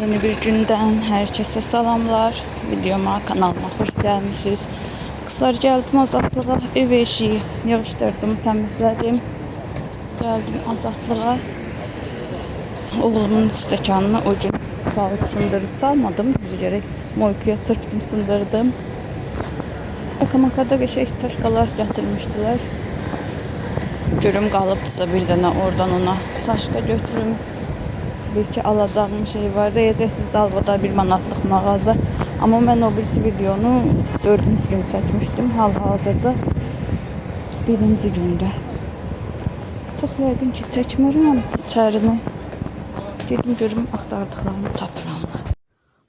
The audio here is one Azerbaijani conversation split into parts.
Yeni bir günden herkese salamlar. Videoma, kanalıma hoş gelmişsiniz. Kızlar geldim azatlığa. Ev eşiği yığışdırdım, temizledim. Geldim azatlığa. Oğlumun stəkanını o gün salıb sındırıb salmadım. Düz gerek moykuya çırptım, sındırdım. Şaka qəşəng çaşkalar gətirmişdilər. Görüm qalıbdısa bir dənə oradan ona çaşka götürüm. Bir ki alacağım şey var. Deyəcəksiniz Dalbada 1 manatlıq mağaza. Amma mən o birisi videonu 4-cü gün çəkmişdim. Hal-hazırda 1-ci gündür. Çox yəqin ki çəkmirəm içərini. Gedim görüm axtardıqlarımı tapıram.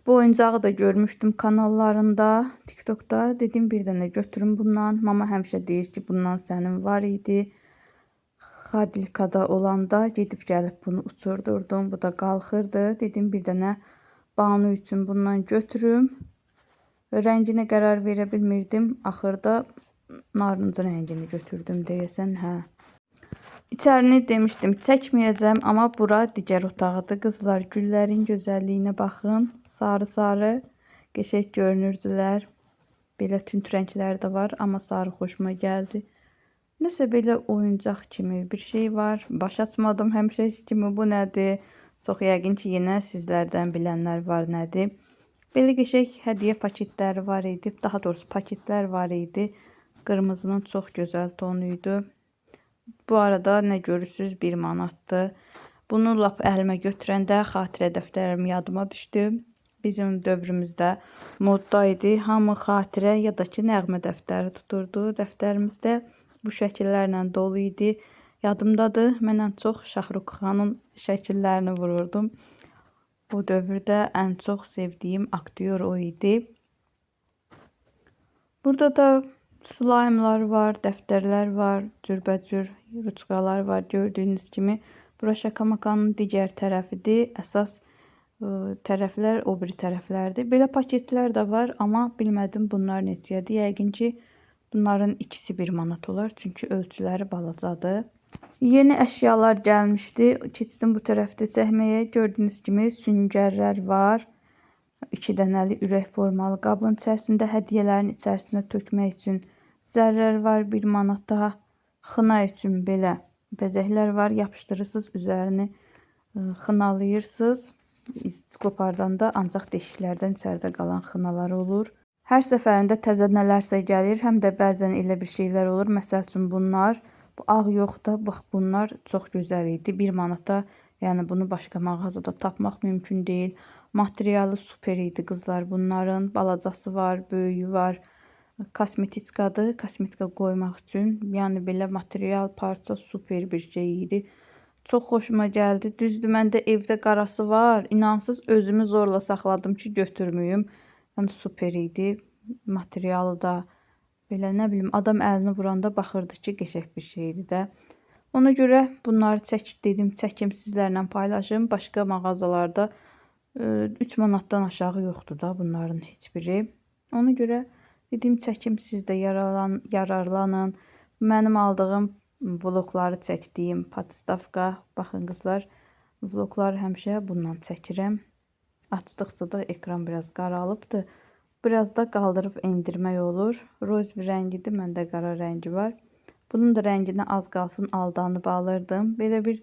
Bu oyuncağı da görmüşdüm kanallarında, TikTokda. Dedim bir dənə götürüm bundan. Mama həmişə deyir ki, bundan sənin var idi. Xadilkada olanda gedib gəlib bunu uçurdurdum. Bu da qalxırdı. Dedim bir dənə Banu üçün bundan götürüm. Rənginə qərar verə bilmirdim. Axırda narıncı rəngini götürdüm deyəsən, hə. İçərini demişdim çəkməyəcəm, amma bura digər otağıdır. Qızlar, güllərin gözəlliyinə baxın. Sarı-sarı qəşəng görünürdülər. Belə tünd rənglər də var, amma sarı xoşuma gəldi. Nəsə belə oyuncaq kimi bir şey var. Baş açmadım həmişəki kimi bu nədir? Çox yəqin ki, yenə sizlərdən bilənlər var nədir. Belə qəşəng hədiyyə paketləri var idi. Daha doğrusu paketlər var idi. Qırmızının çox gözəl tonu idi. Bu arada nə görürsüz 1 manatdır. Bunu lap əlimə götürəndə xatirə dəftərim yadıma düşdü. Bizim dövrümüzdə modda idi. Hamı xatirə ya da ki nəğmə dəftəri tuturdu. Dəftərimizdə bu şəkillərlə dolu idi. Yadımdadır, mən ən çox Şahrux xanın şəkillərini vururdum. Bu dövrdə ən çox sevdiyim aktyor o idi. Burada da slime'lar var, dəftərlər var, cürbəcür ruçkalar var gördüyünüz kimi. Bura şaka-makanın digər tərəfidir. Əsas tərəflər o biri tərəflərdir. Belə paketlər də var, amma bilmədim bunlar neçəyədir. Yəqin ki, bunların ikisi 1 manat olar, çünki ölçüləri balacadır. Yeni əşyalar gəlmişdi. Keçdim bu tərəfdə çəkməyə. Gördüyünüz kimi süngərlər var. 2 dənəli ürək formalı qabın içərisində hədiyyələrin içərisinə tökmək üçün zərrlər var 1 manata. Xına üçün belə bəzəklər var. Yapışdırırsınız, üzərini xınalayırsınız. Qopardanda ancaq deşiklərdən içəridə qalan xınalar olur. Hər səfərində təzə nələrsə gəlir, həm də bəzən elə bir şeylər olur. Məsəl üçün bunlar, bu ağ yox da, bax bunlar çox gözəl idi. 1 manata, yəni bunu başqa mağazada tapmaq mümkün deyil. Materialı super idi qızlar bunların. Balacası var, böyüyü var. Kosmetikadır, kosmetika qoymaq üçün. Yəni belə material parça super bir şey idi. Çox xoşuma gəldi. Düzdür, məndə evdə qarası var. İnansız özümü zorla saxladım ki, götürməyim. Yəni super idi. Materialı da belə nə bilim adam əlini vuranda baxırdı ki, qəşəng bir şeydir də. Ona görə bunları çəkib dedim, çəkim sizlərlə paylaşım. Başqa mağazalarda 3 manatdan aşağı yoxdur da bunların heç biri. Ona görə dedim çəkim, siz də yararlanın. Mənim aldığım vlogları çəkdiyim podstavka. Baxın qızlar, vlogları həmişə bundan çəkirəm. Açdıqca da ekran biraz qaralıbdır. Biraz da qaldırıb endirmək olur. Roz rəngidir, məndə qara rəngi var. Bunun da rənginə az qalsın aldanıb alırdım. Belə bir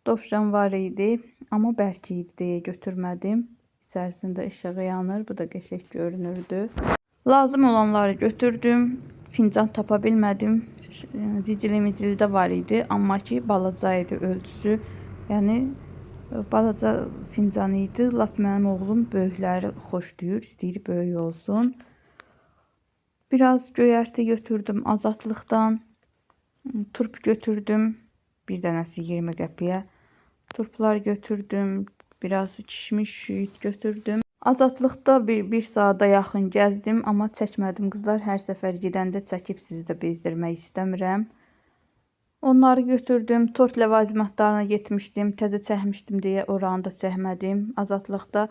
dovşan var idi, amma bərk idi deyə götürmədim. İçərisində işığı yanır, bu da qəşəng görünürdü. Lazım olanları götürdüm. Fincan tapa bilmədim. Cicili micili də var idi, amma ki balaca idi ölçüsü. Yəni balaca fincan idi. Lap mənim oğlum böyükləri xoşlayır, istəyir böyük olsun. Biraz göyərti götürdüm azadlıqdan. Turp götürdüm. Bir dənəsi 20 qəpiyə. Turplar götürdüm. Biraz kişmiş şüyüd götürdüm. Azadlıqda bir saata yaxın gəzdim, amma çəkmədim qızlar. Hər səfər gedəndə çəkib sizi də bezdirmək istəmirəm. Onları götürdüm. Tort ləvazimatlarına getmişdim. Təzə çəkmişdim deyə oranı da çəkmədim. Azadlıqda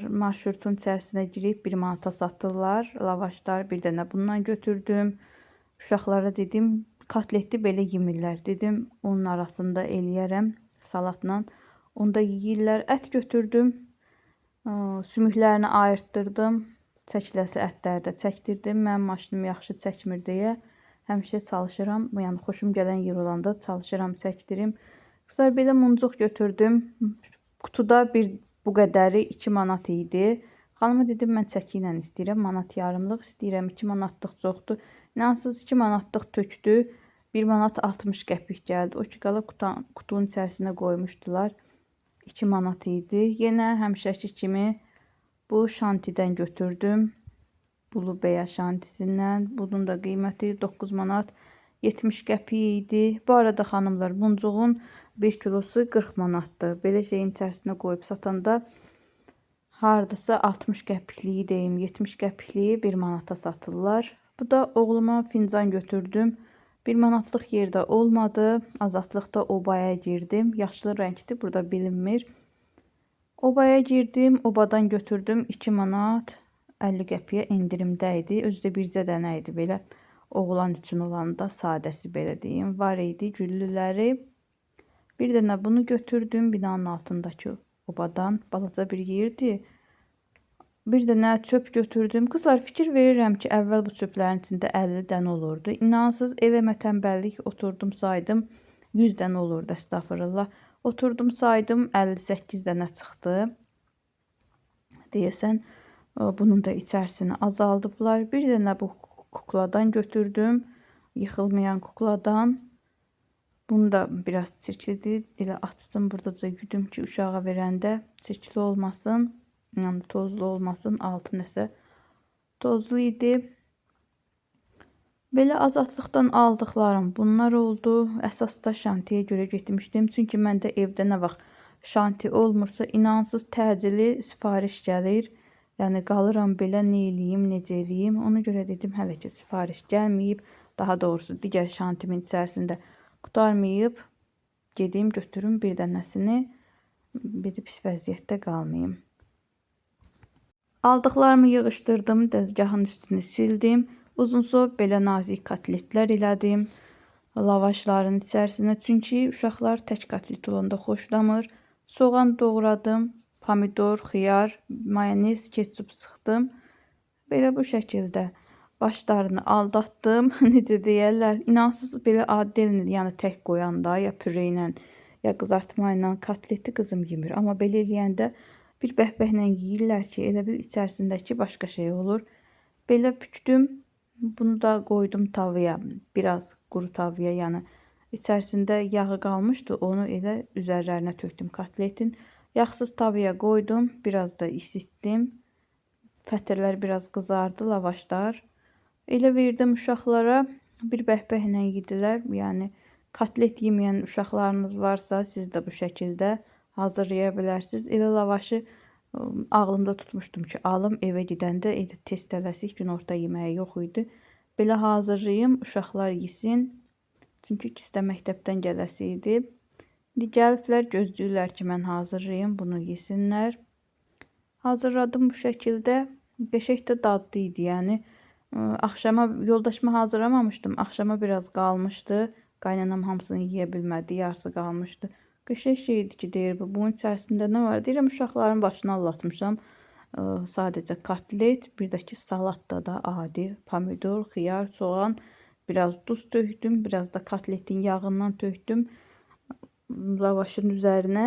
marşrutun içərisinə girib 1 manata satırlar. Lavaşlar bir dənə bundan götürdüm. Uşaqlara dedim, kotleti belə yemirlər. Dedim, onun arasında eləyərəm salatla. Onda yeyirlər. Ət götürdüm. Sümüklərini ayırtdırdım. Çəkiləsi ətləri də çəkdirdim. Mənim maşınım yaxşı çəkmir deyə həmişə çalışıram. Yəni xoşum gələn yer olanda çalışıram çəkdirim. Qızlar, belə muncuq götürdüm. Qutuda bir bu qədəri 2 manat idi. Xanıma dedim mən çəki ilə istəyirəm, manat yarımlıq istəyirəm, 2 manatlıq çoxdur. İnansız 2 manatlıq tökdü. 1 manat 60 qəpik gəldi. O ki qala qutunun içərisinə qoymuşdular. 2 manat idi. Yenə həmişəki kimi bu şantidən götürdüm. Bulu-Beya şantisindən. Bunun da qiyməti 9 manat 70 qəpik idi. Bu arada xanımlar, muncuğun 1 kilosu 40 manatdır. Belə şeyin içərisinə qoyub satanda hardasa 60 qəpikliyi deyim, 70 qəpikliyi 1 manata satırlar. Bu da oğluma fincan götürdüm. 1 manatlıq yerdə olmadı. Azadlıqda obaya girdim. Yaşlı rəngdir, burada bilinmir. Obaya girdim, obadan götürdüm 2 manat 50 qəpiyə endirimdə idi. Özü də bircə dənə idi belə. Oğlan üçün olanda sadəsi belə deyim. Var idi güllüləri. Bir dənə bunu götürdüm binanın altındakı obadan. Balaca bir yerdi. Bir dənə çöp götürdüm. Qızlar, fikir verirəm ki, əvvəl bu çöplərin içində 50 dənə olurdu. İnansız eləmə tənbəllik, oturdum saydım 100 dənə olurdu, əstəğfurullah. Oturdum saydım 58 dənə çıxdı. Deyəsən bunun da içərisini azaldıblar. Bir dənə bu kukladan götürdüm. Yıxılmayan kukladan. Bunu da biraz çirklidir. Elə açdım, buradaca yudum ki, uşağa verəndə çirkli olmasın. Yəni tozlu olmasın, altı nəsə tozlu idi. Belə azadlıqdan aldıqlarım bunlar oldu. Əsas da şantiyə görə getmişdim. Çünki məndə evdə nə vaxt şanti olmursa, inansız təcili sifariş gəlir. Yəni qalıram belə, nə eləyim, necə eləyim. Ona görə dedim hələ ki sifariş gəlməyib. Daha doğrusu digər şantimin içərisində qurtarmayıb. Gedim götürüm bir dənəsini. Bir də pis vəziyyətdə qalmayım. Aldıqlarımı yığışdırdım, dəzgahın üstünü sildim. Uzunsu belə nazik kotletlər elədim lavaşların içərisinə. Çünki uşaqlar tək kotlet olanda xoşlamır. Soğan doğradım, pomidor, xiyar, mayonez, ketçup sıxdım. Belə bu şəkildə başlarını aldatdım. Necə deyərlər? İnansız belə adi elini, yəni tək qoyanda ya püre ilə, ya qızartma ilə kotleti qızım yemir. Amma belə eləyəndə bir bəhbəhlə yeyirlər ki, elə bil içərisindəki başqa şey olur. Belə bükdüm. Bunu da qoydum tavaya, biraz quru tavaya, yəni içərisində yağı qalmışdı, onu elə üzərlərinə tökdüm kotletin. Yağsız tavaya qoydum, biraz da isitdim. Fətirlər biraz qızardı, lavaşlar. Elə verdim uşaqlara, bir bəhbəhlə yedilər. Yəni kotlet yeməyən uşaqlarınız varsa, siz də bu şəkildə hazırlaya bilərsiniz. Elə lavaşı ağlımda tutmuşdum ki, alım evə gedəndə elə tez tələsik, günorta yeməyi yox idi. Belə hazırlayım, uşaqlar yesin. Çünki ikisi də məktəbdən gələsi idi. İndi gəliblər, gözləyirlər ki, mən hazırlayım, bunu yesinlər. Hazırladım bu şəkildə. Qəşəng də dadlı idi. Yəni axşama yoldaşıma hazırlamamışdım. Axşama biraz qalmışdı. Qaynanam hamısını yeyə bilmədi, yarısı qalmışdı. Qəşəng şeydir ki, deyir bu. Bunun içərisində nə var? Deyirəm, uşaqların başını allatmışam. Sadəcə kotlet, bir də ki salatda da adi pomidor, xiyar, soğan, biraz duz tökdüm, biraz da kotletin yağından tökdüm lavaşın üzərinə.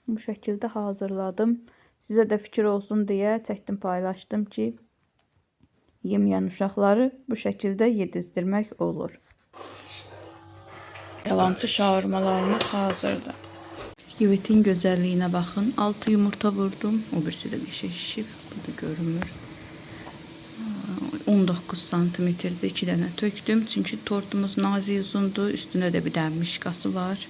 Bu şəkildə hazırladım. Sizə də fikir olsun deyə çəkdim, paylaşdım ki, yeməyən uşaqları bu şəkildə yedizdirmək olur. Yalançı şaurmalarımız hazırdır. Bisküvitin gözəlliyinə baxın. 6 yumurta vurdum. O birisi də qəşəng şişib. Bu da görünmür. 19 santimetrdə 2 dənə tökdüm. Çünki tortumuz nazik uzundur. Üstünə də bir dənə mişkası var.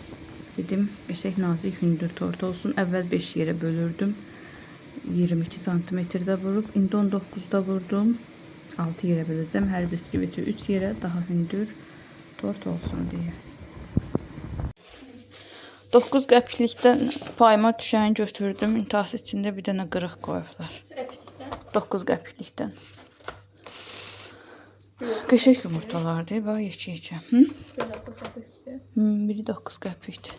Dedim, qəşəng nazik hündür tort olsun. Əvvəl 5 yerə bölürdüm. 22 santimetrdə vurub. İndi 19-da vurdum. 6 yerə böləcəm. Hər bisküviti 3 yerə, daha hündür tort olsun deyə. 9 qəpiklikdən payıma düşəni götürdüm. İntihası içində bir dənə qırıq qoyublar. Qəpiklikdən. 9 qəpiklikdən. Qəşəng yumurtalardır. Bax, yekə-yekə. Hı? Bir 9 qəpiklikdir. Biri 9 qəpikdir.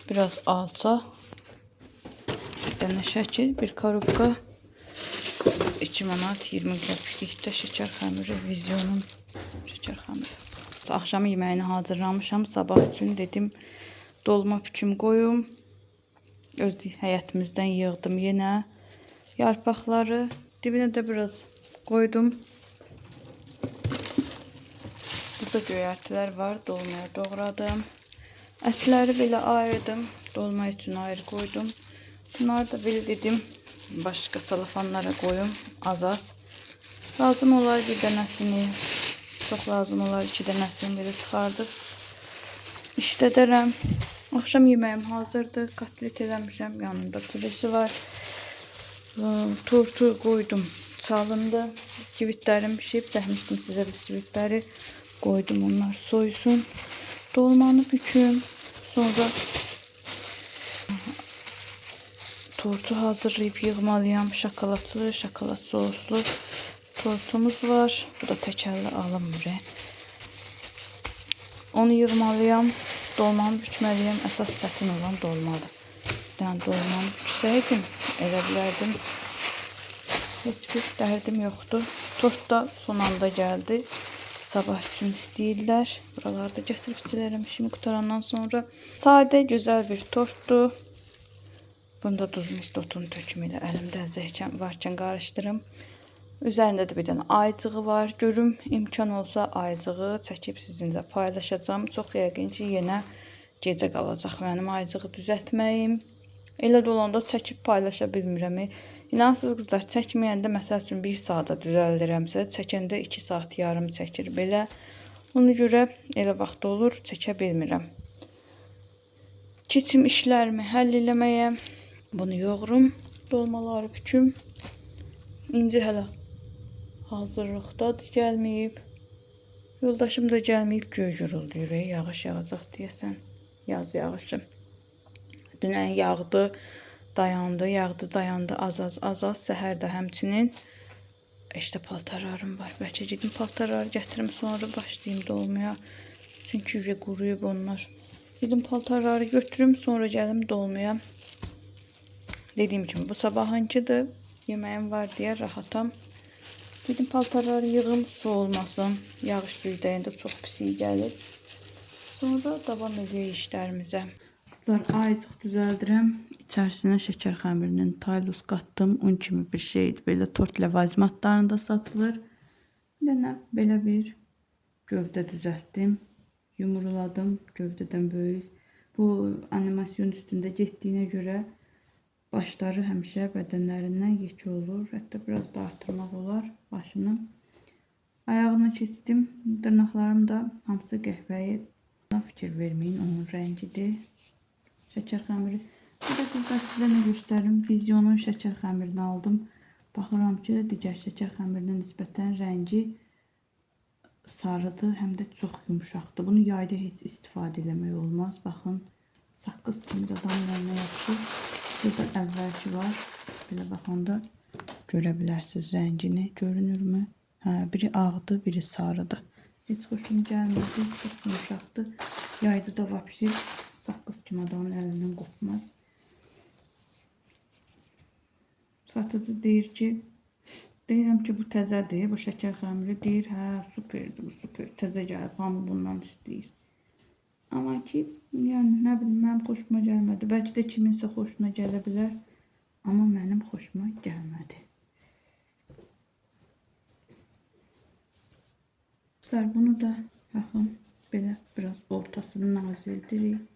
Biraz alça. dənə şəkil, bir korobka 2 manat 20 qəpiklik də şəkər xəmiri, Vizyonun şəkər xəmiri. Axşam yeməyini hazırlamışam. Sabah üçün dedim dolma büküm qoyum. Öz həyətimizdən yığdım yenə yarpaqları. Dibinə də biraz qoydum. Burada göyərtilər var. Dolmaya doğradım. Ətləri belə ayırdım. Dolma üçün ayrı qoydum. Bunları da belə dedim. Başqa salafanlara qoyum. Az-az. Lazım olar bir dənəsini. Çox lazım olar iki dənəsini belə çıxardım. İşlədərəm. Axşam yeməyim hazırdır. Kotlet eləmişəm. Yanında püresi var. Tortu qoydum. Çalındı. Bisküvitlərim pişib. Çəkmişdim sizə bisküvitləri. Qoydum onlar soysun. Dolmanı büküm. Sonra tortu hazırlayıp yığmalıyam. Şokoladlı, şokolad soslu tortumuz var. Bu da tək əllə alınmır. Onu yığmalıyam. Dolmanı bükməliyəm. Əsas çətin olan dolmadır. Bir dənə dolmanı büksəydim, elə bilərdim. Heç bir dərdim yoxdur. Tort da son anda gəldi. Sabah üçün istəyirlər. Buralarda gətirib silərəm işimi qurtarandan sonra. Sadə, gözəl bir tortdur. Bunda duzun istotunu töküm elə əlimdə əlcəkən varkən qarışdırım. Üzərində də bir dənə ayıcığı var. Görüm imkan olsa ayıcığı çəkib sizinlə paylaşacağam. Çox yəqin ki, yenə gecə qalacaq mənim ayıcığı düzəltməyim. Elə də olanda çəkib paylaşa bilmirəm. İnansız qızlar, çəkməyəndə məsəl üçün 1 saata düzəldirəmsə, çəkəndə 2 saat yarım çəkir belə. Ona görə elə vaxt olur, çəkə bilmirəm. Keçim işlərimi həll eləməyə. Bunu yoğurum, dolmaları büküm. İnci hələ hazırlıqdadır, gəlməyib. Yoldaşım da gəlməyib, göy gurulduyur, yağış yağacaq deyəsən. Yaz yağışı. Dünən yağdı, dayandı, yağdı, dayandı, az-az, az-az. Səhər də həmçinin. İşte paltarlarım var. Bəlkə gedim paltarları gətirim, sonra başlayayım dolmaya. Çünki quruyub onlar. Gedim paltarları götürüm, sonra gəlim dolmaya. Dediyim kimi bu sabahınkıdır. Yeməyim var deyə rahatam. Dedim paltarları yığım, su olmasın. Yağış suyu dəyəndə çox pis iyi gəlir. Sonra davam edək işlərimizə. Qızlar, ayıcıq düzəldirəm. İçərisinə şəkər xəmirinin taylus qatdım. Un kimi bir şeydir. Belə tort ləvazimatlarında satılır. Bir dənə belə bir gövdə düzəltdim. Yumruladım. Gövdədən böyük. Bu animasyon üstündə getdiyinə görə başları həmişə bədənlərindən yekə olur. Hətta biraz da artırmaq olar başını. Ayağına keçdim. Dırnaqlarım da hamısı qəhvəyi. Buna fikir verməyin, onun rəngidir. Şəkər xəmiri. Bir də qızlar sizə nə göstərim. Vizyonun şəkər xəmirini aldım. Baxıram ki, digər şəkər xəmirinə nisbətən rəngi sarıdır, həm də çox yumşaqdır. Bunu yayda heç istifadə eləmək olmaz. Baxın, saqqız kimi də adamın əlinə yapışır. Burada əvvəlki var. Belə baxanda görə bilərsiniz rəngini. Görünürmü? Hə, biri ağdır, biri sarıdır. Heç xoşum gəlmədi. Çox yumşaqdır. Yayda da vapşi saqqız kimi adamın əlindən qopmaz. Satıcı deyir ki, deyirəm ki, bu təzədir, bu şəkər xəmiri. Deyir, hə, superdir, bu super, təzə gəlib, hamı bundan istəyir. Amma ki, yəni, nə bilim, mənim xoşuma gəlmədi. Bəlkə də kiminsə xoşuna gələ bilər, amma mənim xoşuma gəlmədi. Qızlar, bunu da, baxın, belə biraz ortasını nazildirik.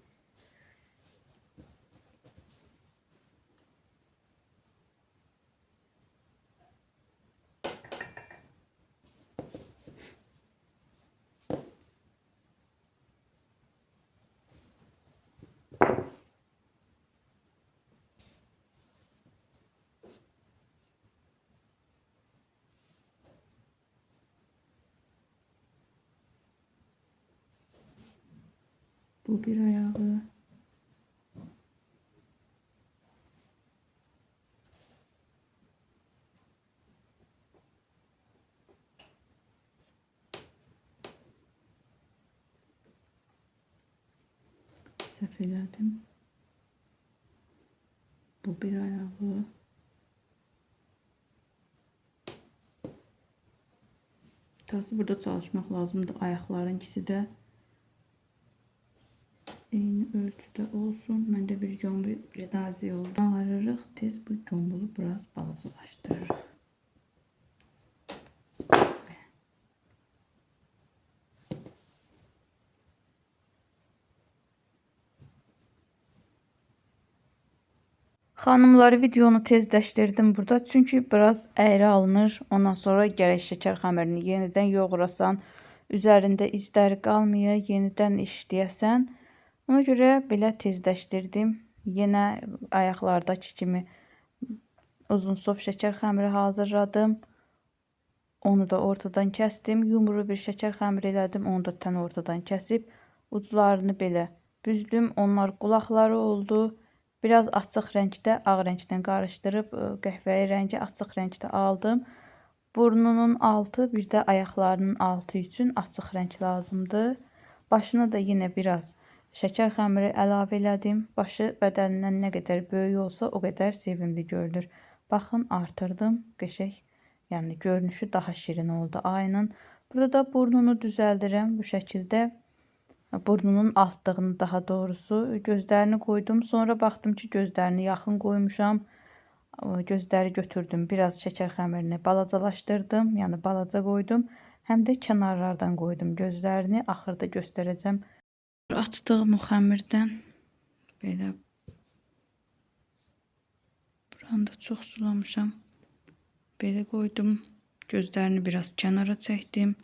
Bu bir ayağı. Səhv elədim. Bu bir ayağı. Tası burada çalışmaq lazımdır. Ayaqların ikisi də eyni ölçüdə olsun. Məndə bir gombul nazik oldu. Ağarırıq. Tez bu gombulu biraz balacalaşdırırıq. Xanımlar, videonu tezləşdirdim burada. Çünki biraz əyri alınır. Ondan sonra gərək şəkər xəmirini yenidən yoğurasan, üzərində izlər qalmaya, yenidən işləyəsən. Ona görə belə tezləşdirdim. Yenə ayaqlardakı kimi uzun sof şəkər xəmiri hazırladım. Onu da ortadan kəsdim. Yumru bir şəkər xəmiri elədim. Onu da tən ortadan kəsib uclarını belə büzdüm. Onlar qulaqları oldu. Biraz açıq rəngdə, ağ rənglə qarışdırıb qəhvəyi rəngi açıq rəngdə aldım. Burnunun altı, bir də ayaqlarının altı üçün açıq rəng lazımdır. Başına da yenə biraz şəkər xəmiri əlavə elədim. Başı bədənindən nə qədər böyük olsa, o qədər sevimli görünür. Baxın, artırdım. Qəşəng, yəni görünüşü daha şirin oldu ayının. Burada da burnunu düzəldirəm bu şəkildə. Burnunun altlığını daha doğrusu gözlərini qoydum. Sonra baxdım ki, gözlərini yaxın qoymuşam. Gözləri götürdüm. Biraz şəkər xəmirini balacalaşdırdım. Yəni balaca qoydum. Həm də kənarlardan qoydum gözlərini. Axırda göstərəcəm. Açdığım o xəmirdən belə buranı da çox sulamışam. Belə qoydum. Gözlərini biraz kənara çəkdim.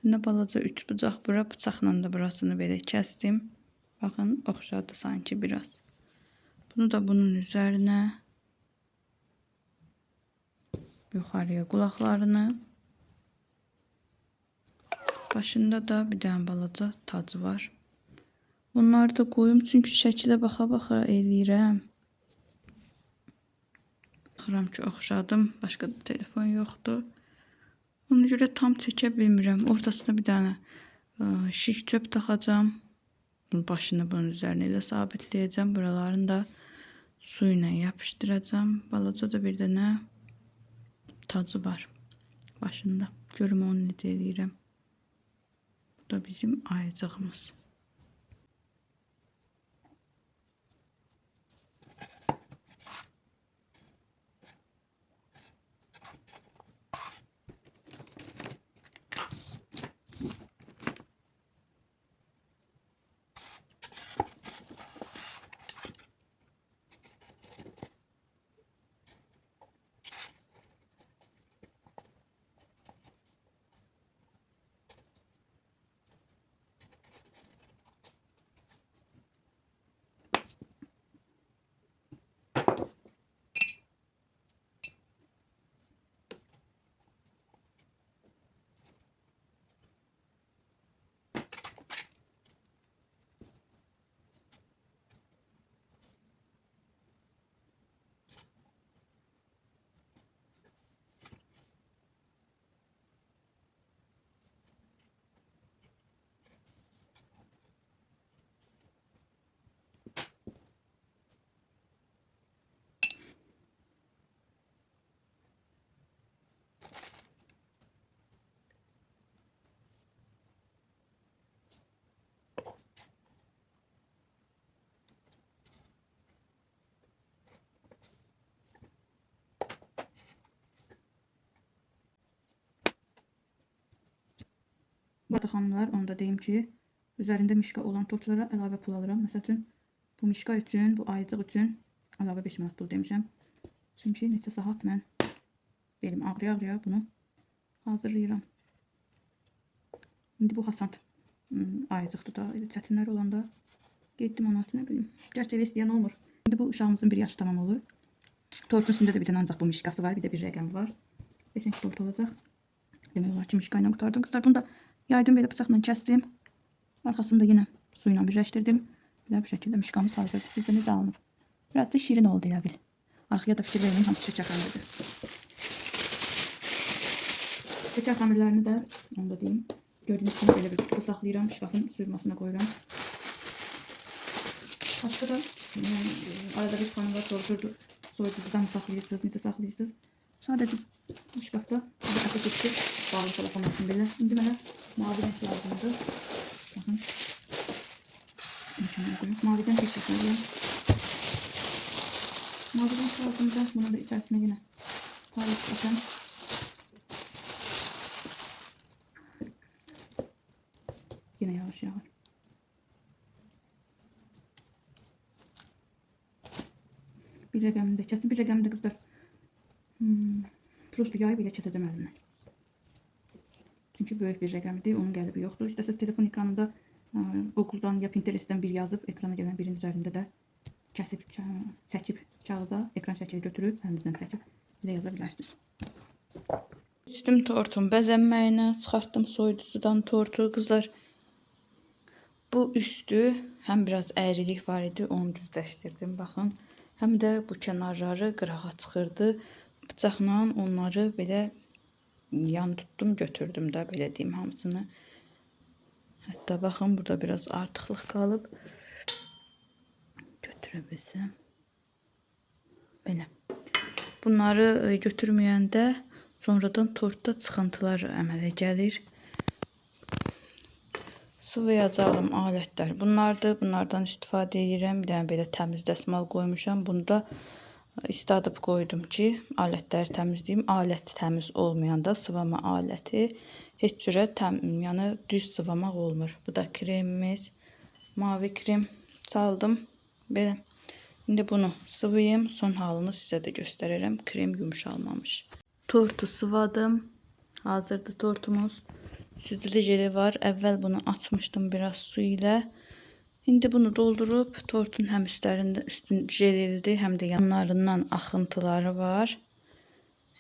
Nə balaca üç bucaq bura, bıçaqla da burasını belə kəsdim. Baxın, oxşadı sanki biraz. Bunu da bunun üzərinə, yuxarıya qulaqlarını, başında da bir dənə balaca tacı var. Bunları da qoyum, çünki şəkilə baxa-baxa eləyirəm. Baxıram ki, oxşadım. Başqa da telefon yoxdur. Ona görə tam çəkə bilmirəm. Ortasına bir dənə şiş çöp taxacağam. Bunun başını bunun üzərinə elə sabitləyəcəm. Buralarını da su ilə yapışdıracağam. Balaca da bir dənə tacı var başında. Görüm onu necə eləyirəm. Bu da bizim ayıcığımız. Bu arada xanımlar, onu da deyim ki, üzərində mişka olan tortlara əlavə pul alıram. Məsəl üçün, bu mişka üçün, bu ayıcıq üçün əlavə 5 manat pul demişəm. Çünki neçə saat mən belim ağrıya-ağrıya bunu hazırlayıram. İndi bu hasant ayıcıqdır da, elə çətinlər olanda 7 manat, nə bilim. Gerçi elə istəyən olmur. İndi bu uşağımızın bir yaşı tamam olur. Tortun üstündə də bir dənə ancaq bu mişkası var, bir də bir rəqəm var. Qəşəng tort olacaq. Demək olar ki, mişka ilə qurtardım. Qızlar, bunu da yaydım, belə bıçaqla kəsdim. Arxasını da yenə su ilə birləşdirdim. Belə bu şəkildə mişkamız hazırdır. Sizcə necə alınıb? Biraz da şirin oldu elə bil. Arxaya da fikir verməyin, hamısı şəkər xəmiridir. Şəkər xəmirlərini də, onu da deyim. Gördüyünüz kimi belə bir qutuda saxlayıram. Şkafın suyurmasına qoyuram. Başqa da arada bir xanımlar soruşurdu. Soyuducuda mı saxlayırsınız, necə saxlayırsınız? Sadəcə şkafda bir əsas odur ki, bağlı salafan olsun belə. İndi mənə mavi rəng lazımdır. Baxın. İmkanı qoyum. Mavidən heç yapmalıyam. Mavi rəng lazımdır. Bunun da içərisinə yenə tarif atam. Yenə yağış yağır. Bir rəqəmini də kəsim. Bir rəqəmini də qızlar. Prosto yayıb elə kəsəcəm əlimlə. Çünki böyük bir rəqəmdir, onun qəlibi yoxdur. İstəsəz telefon ekranında Google'dan ya Pinterest'dən bir yazıb ekrana gələn birin üzərində də kəsib, çəkib kağıza, ekran şəkli götürüb əlinizdən çəkib elə yaza bilərsiniz. Keçdim tortun bəzənməyinə, çıxartdım soyuducudan tortu qızlar. Bu üstü həm biraz əyrilik var idi, onu düzləşdirdim baxın. Həm də bu kənarları qırağa çıxırdı. Bıçaqla onları belə yan tutdum, götürdüm də belə deyim hamısını. Hətta baxın burada biraz artıqlıq qalıb. Götürə bilsəm. Belə. Bunları götürməyəndə sonradan tortda çıxıntılar əmələ gəlir. Sıvayacağım alətlər bunlardır. Bunlardan istifadə edirəm. Bir dənə belə təmiz dəsmal qoymuşam. Bunu da isladıb qoydum ki, alətləri təmizləyim. Alət təmiz olmayanda sıvama aləti heç cürə yəni düz sıvamaq olmur. Bu da kremimiz. Mavi krem çaldım. Belə. İndi bunu sıvayım. Son halını sizə də göstərərəm. Krem yumşalmamış. Tortu sıvadım. Hazırdır tortumuz. Südlü jeli var. Əvvəl bunu açmışdım biraz su ilə. İndi bunu doldurub tortun həm üstlərində üstün jelildi, həm də yanlarından axıntıları var.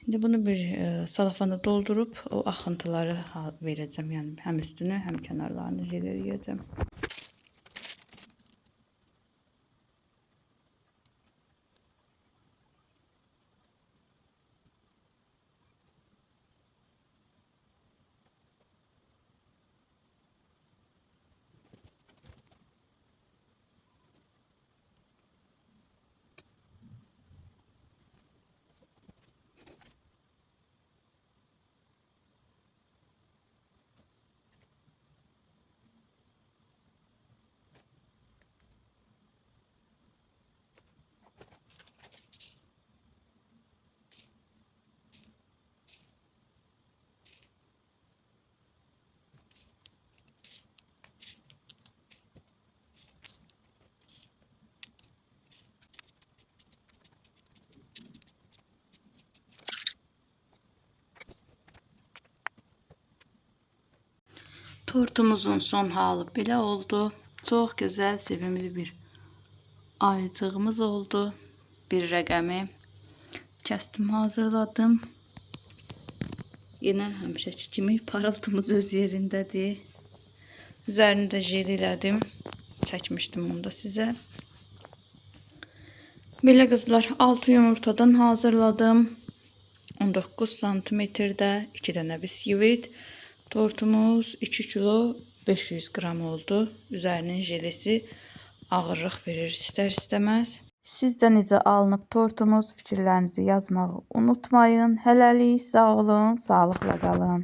İndi bunu bir salafana doldurub o axıntıları verəcəm. Yəni həm üstünü, həm kənarlarını jel eləyəcəm. Tortumuzun son halı belə oldu. Çox gözəl, sevimli bir ayıcığımız oldu. Bir rəqəmi kəstim, hazırladım. Yenə həmişəki kimi parıltımız öz yerindədir. Üzərini də jel elədim. Çəkmişdim onu da sizə. Belə qızlar, 6 yumurtadan hazırladım. 19 santimetrdə 2 dənə biskvit. Tortumuz 2 kilo 500 qram oldu. Üzərinin jelesi ağırlıq verir istər istəməz. Sizcə necə alınıb tortumuz? Fikirlərinizi yazmağı unutmayın. Hələlik sağ olun, sağlıqla qalın.